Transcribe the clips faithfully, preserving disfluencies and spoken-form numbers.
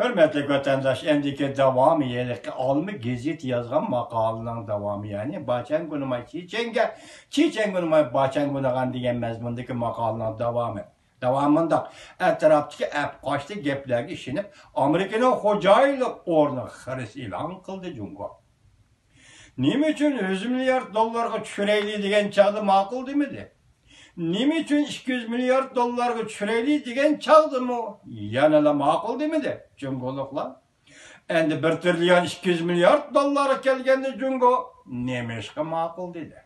ھۆرمەتلىك ۋەتەنداش، ئەمدىكى داۋامى ھېلىقى ئالما گېزىتى يازغان ماقالىنىڭ داۋامى، يەنى باچەنگۇنىماي چىچەنگە، چىچەنگۇنىماي باچەنگۇنىغان دېگەن مەزمۇندىكى ماقالىنىڭ داۋامى. داۋامى مۇنداق: ئەتراپتىكى ئەپقاچتى گەپلەرگە ئىشىنىپ، ئامېرىكىنىڭ خوجايىنلىق ئورنىغا خىرىس ئېلان قىلدى جۇڭگو. نېمە ئۈچۈن يۈز مىليارد دوللارغا چۈشۈرەيلى دېگەن چاغدا ماقۇل دېمىدى؟ نېمە ئۈچۈن ئىككى يۈز مىليارد دوللارغا چۈشۈرەيلى دېگەن چاغدىمۇ يەنىلا ماقۇل دېمىدى جۇڭگولۇقلار؟ ئەمدى بىر تىرىليون ئىككى يۈز مىليارد دوللارغا كەلگەندە جۇڭگو نېمىشقا ماقۇل دېدى؟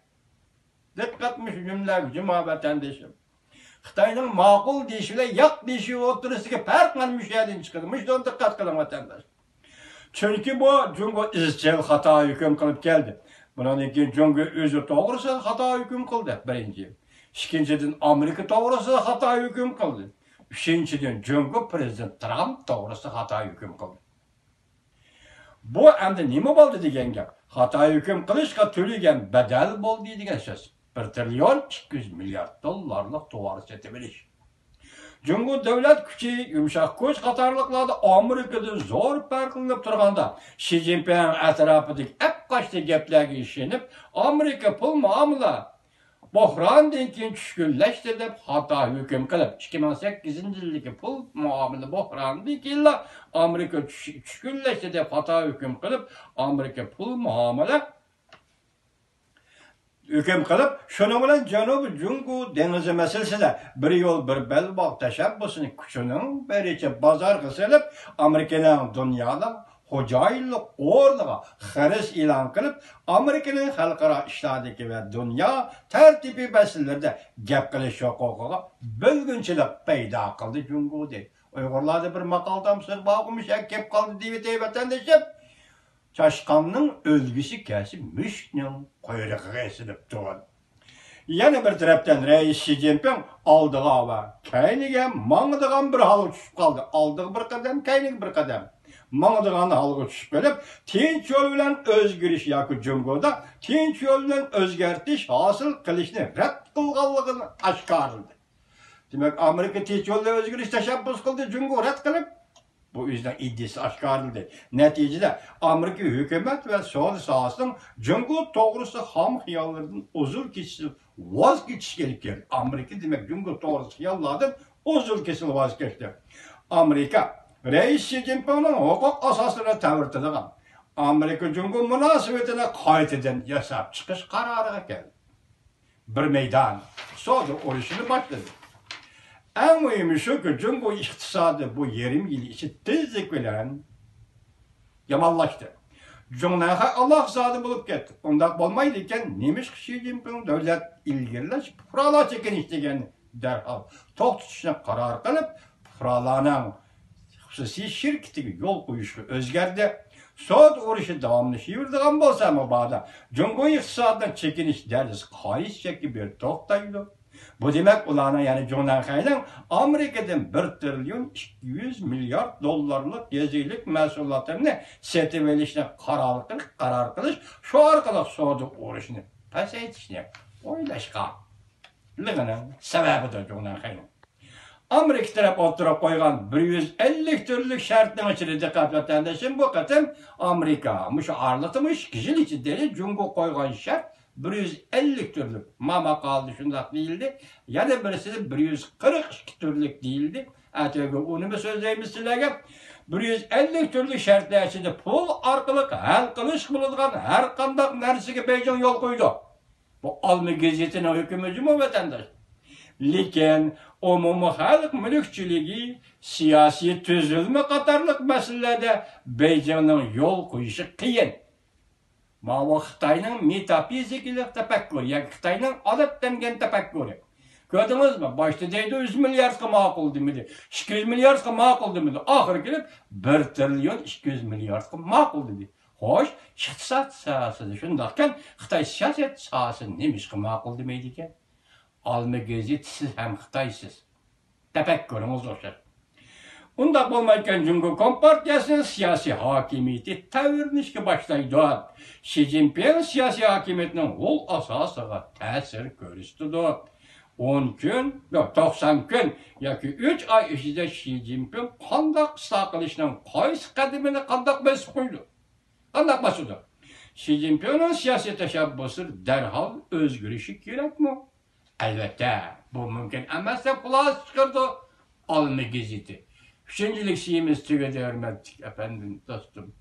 دىققەت مۇشۇ جۈملىلەرگە جۇما ۋەتەندىشىم. خىتاينىڭ ماقۇل دېيىشى بىلەن ياق دېيىشى ئوتتۇرىسىدىكى پەرق مانا مۇشۇ يەردىن چىقىدۇ. مۇشۇنىڭغا دىققەت قىلىڭ ۋەتەنداش. چۈنكى بۇ جۇڭگو ئىزچىل خاتا ھۆكۈم قىلىپ كەلدى. بۇنىڭدىن كېيىن جۇڭگو ئۆزى توغرىسىدا خاتا ھۆكۈم قىلدى، بىرىنچى. ئىككىنچىدىن، ئامېرىكا توغرىسىدا خاتا ھۆكۈم قىلدى. ئۈچىنچىدىن، جۇڭگو پىرېزىدېنت ترامپ توغرىسىدا خاتا ھۆكۈم قىلدى. بۇ ئەمدى نېمە بولدى دېگەن گەپ؟ خاتا ھۆكۈم قىلىشقا تۆلىگەن بەدەل بولدى دېگەن سۆز. بىر تىرىليون ئىككى يۈز مىليارد دوللارلىق تاۋار سېتىۋېلىش. جۇڭگو دۆلەت كۈچى، يۇمشاق كۈچ قاتارلىقلاردا ئامېرىكىدىن زور پەرقلىنىپ تۇرغاندا، شى جىنپىڭ ئەتراپىدىكى ئەپقاچتى گەپلەرگە ئىشىنىپ، ئامېرىكا پۇل مۇئامىلە بوھراندىن كېيىن چۈشكۈنلەشتى دەپ خاتا ھۆكۈم قىلىپ، ئىككى مىڭ سەككىزىنچى يىلدىكى پۇل مۇئامىلە بوھرانىدىن كېيىنلا ئامېرىكا چۈش-، چۈشكۈنلەشتى دەپ خاتا ھۆكۈم قىلىپ، ئامېرىكا پۇل مۇئامىلە ھۆكۈم قىلىپ، شۇنىڭ بىلەن جەنۇبىي جۇڭگو دېڭىزى مەسىلىسىدە بىر يول، بىر بەلباغ تەشەببۇسىنى كۈچىنىڭ بېرىچە بازارغا سېلىپ، ئامېرىكىنىڭ دۇنيادا خوجايىنلىق ئورنىغا خىرىس ئېلان قىلىپ، ئامېرىكىنىڭ خەلقئارا ئىشلاردىكى ۋە دۇنيا تەرتىپى مەسىلىلىرىدە گەپ قىلىش ھوقۇقىغا بۆلگۈنچىلىق پەيدا قىلدى جۇڭگو دەيدۇ. ئۇيغۇرلاردا بىر ماقال تامسىلى بارغۇ، مۇشۇ يەرگە كېلىپ قالدى دېيىۋېتەي ۋەتەندىشىم. چاشقاننىڭ ئۆلگۈسى كەلسە مۈشۈكنىڭ قۇيرۇقىغا ئېسىلىپتۇ. يەنە بىر تەرەپتىن، رەئىس شى جىنپىڭ ئالدىغا ۋە كەينىگە ماڭىدىغان بىر ھالغا چۈشۈپ قالدى. ئالدىغا بىر قەدەم، كەينىگە بىر قەدەم ماڭىدىغان ھالغا چۈشۈپ قېلىپ، تىنچ يول بىلەن ئۆزگىرىش ياكى جۇڭگودا تىنچ يول بىلەن ئۆزگەرتىش ھاسىل قىلىشنى رەت قىلغانلىقىنى ئاشكارىلىدى. دېمەك، ئامېرىكا تىنچ يول بىلەن ئۆزگىرىش تەشەببۇس قىلدى، جۇڭگو رەت قىلىپ، بۇ ئۆزىنىڭ ئىدىيىسى ئاشكارىلىدى. نەتىجىدە، ئامېرىكا ھۆكۈمەت ۋە سودا ساھەسىنىڭ جۇڭگو توغرىسىدا خام خىياللىرىدىن ئۇزۇل كېچىسى ۋاز كېچىشكە ئېلىپ كەلدى. ئامېرىكا، دېمەك، جۇڭگو توغرىسىدا خىياللاردىن ئۇزۇل كېچىسى ۋاز كەچتى. ئامېرىكا رەئىس شى جىنپىڭنىڭ ھوقۇق ئاساسلىرىنى تەۋرىتىدىغان، ئامېرىكا جۇڭگو مۇناسىۋىتىنى قايتىدىن ياساپ چىقىش قارارىغا كەلدى. بىر مەيدان سودا ئۇرۇشىنى باشلىدى. ئەڭ مۇھىمى شۇكى، جۇڭگو ئىقتىسادى بۇ يېرىم يىل ئىچىدە تېزلىك بىلەن يامانلاشتى. جۇڭنەنخەي ئالاقىسى زادى بولۇپ كەتتى. ئۇنداق بولمايدىكەن، نېمىشقا شى جىنپىڭ دۆلەت ئىلگىرىلەش، پۇقرالار چېكىنىش دېگەننى دەرھال توختىتىشنى قارار قىلىپ، پۇقرالارنىڭ خۇسۇسىي شىركىتىگە يول قويۇشقا ئۆزگەردى. سودا ئۇرۇشى داۋاملىشىۋېرىدىغان بولسا، مۇبادا جۇڭگو ئىقتىسادىنىڭ چېكىنىش دەرىجىسى قايسى چەككە بېرىپ توختايدۇ؟ بۇ دېمەك، ئۇلارنىڭ، يەنى جۇڭنەنخەينىڭ ئامېرىكىدىن بىر تىرىليون ئىككى يۈز مىليارد دوللارلىق يېزا ئىگىلىك مەھسۇلاتلىرىنى سېتىۋېلىشنى قارار قىلىش، قارار قىلىش، شۇ ئارقىلىق سودا ئۇرۇشىنى پەسەيتىشنى ئويلاشقانلىقىنىڭ سەۋەبىدۇر جۇڭنەنخەينىڭ. ئامېرىكا تەرەپ ئوتتۇرىغا قويغان بىر يۈز ئەللىك تۈرلۈك شەرتنىڭ ئىچىدە، دىققەت ۋەتەندىشىم، بۇ قېتىم ئامېرىكا مۇشۇ ئارىلىقتا، مۇشۇ ئىككى يىل ئىچىدە جۇڭگو قويغان شەرت بىر يۈز ئەللىك تۈرلۈك. ما ماقالىدا شۇنداق دېيىلدى. يەنە بىرسىدە بىر يۈز قىرىق ئىككى تۈرلۈك دېيىلدى. ئەتىگە ئۇنىمۇ سۆزلەيمىز سىلەرگە. بىر يۈز ئەللىك تۈرلۈك شەرتلەر ئىچىدە پۇل ئارقىلىق ھەل قىلىشقا بولىدىغان ھەر قانداق نەرسىگە بېيجىڭ يول قويىدۇ. بۇ ئالما گېزىتىنىڭ ھۆكمى جۇمۇ، ۋەتەنداش. لېكىن ئومۇمىي خەلق مۈلۈكچىلىكى، سىياسىي تۈزۈلمە قاتارلىق مەسىلىلەردە بېيجىڭنىڭ يول قويۇشى قىيىن. ماۋۇ خىتاينىڭ مېتافىزىكىلىق تەپەككۇرى ياكى خىتاينىڭ ئادەتلەنگەن تەپەككۇرى. كۆردىڭىزمۇ؟ باشتا دەيدۇ، يۈز مىلياردقا ماقۇل دېمىدى، ئىككى يۈز مىلياردقا ماقۇل دېمىدى. ئاخىرى كېلىپ، بىر تىرىليون ئىككى يۈز مىلياردقا ماقۇل دېدى. خوش، ئىقتىساد ساھەسىدە شۇنداقكەن، خىتاي سىياسەت ساھەسىدە نېمىشقا ماقۇل دېمەيدىكەن؟ ئالما گېزىت، سىز ھەم خىتايسىز. تەپەككۇرىڭىز ئوخشاش. ئۇنداق بولمايدىكەن، جۇڭگو كومپارتىيەسىنىڭ سىياسىي ھاكىمىيىتى تەۋرىنىشكە باشلايدۇ. شى جىنپىڭ سىياسىي ھاكىمىيىتىنىڭ ئۇل ئاساسىغا تەسىر كۆرسىتىدۇ. ئون كۈن، ياق، توقسان كۈن ياكى ئۈچ ئاي ئىچىدە شى جىنپىڭ قانداق ئىسلاھ قىلىشنىڭ قايسى قەدىمىنى قانداق بېسىپ قويىدۇ؟ قانداق باسىدۇ؟ شى جىنپىڭنىڭ سىياسىي تەشەببۇسلىرى دەرھال ئۆزگىرىشى كېرەكمۇ؟ ئەلۋەتتە، بۇ مۇمكىن ئەمەس، دەپ خۇلاسە چىقىرىدۇ ئالما گېزىتى. ئۈچىنچىلىك سىيىمىز تۈگىدى، ھۆرمەتلىك ئەپەندىم، دوستۇم.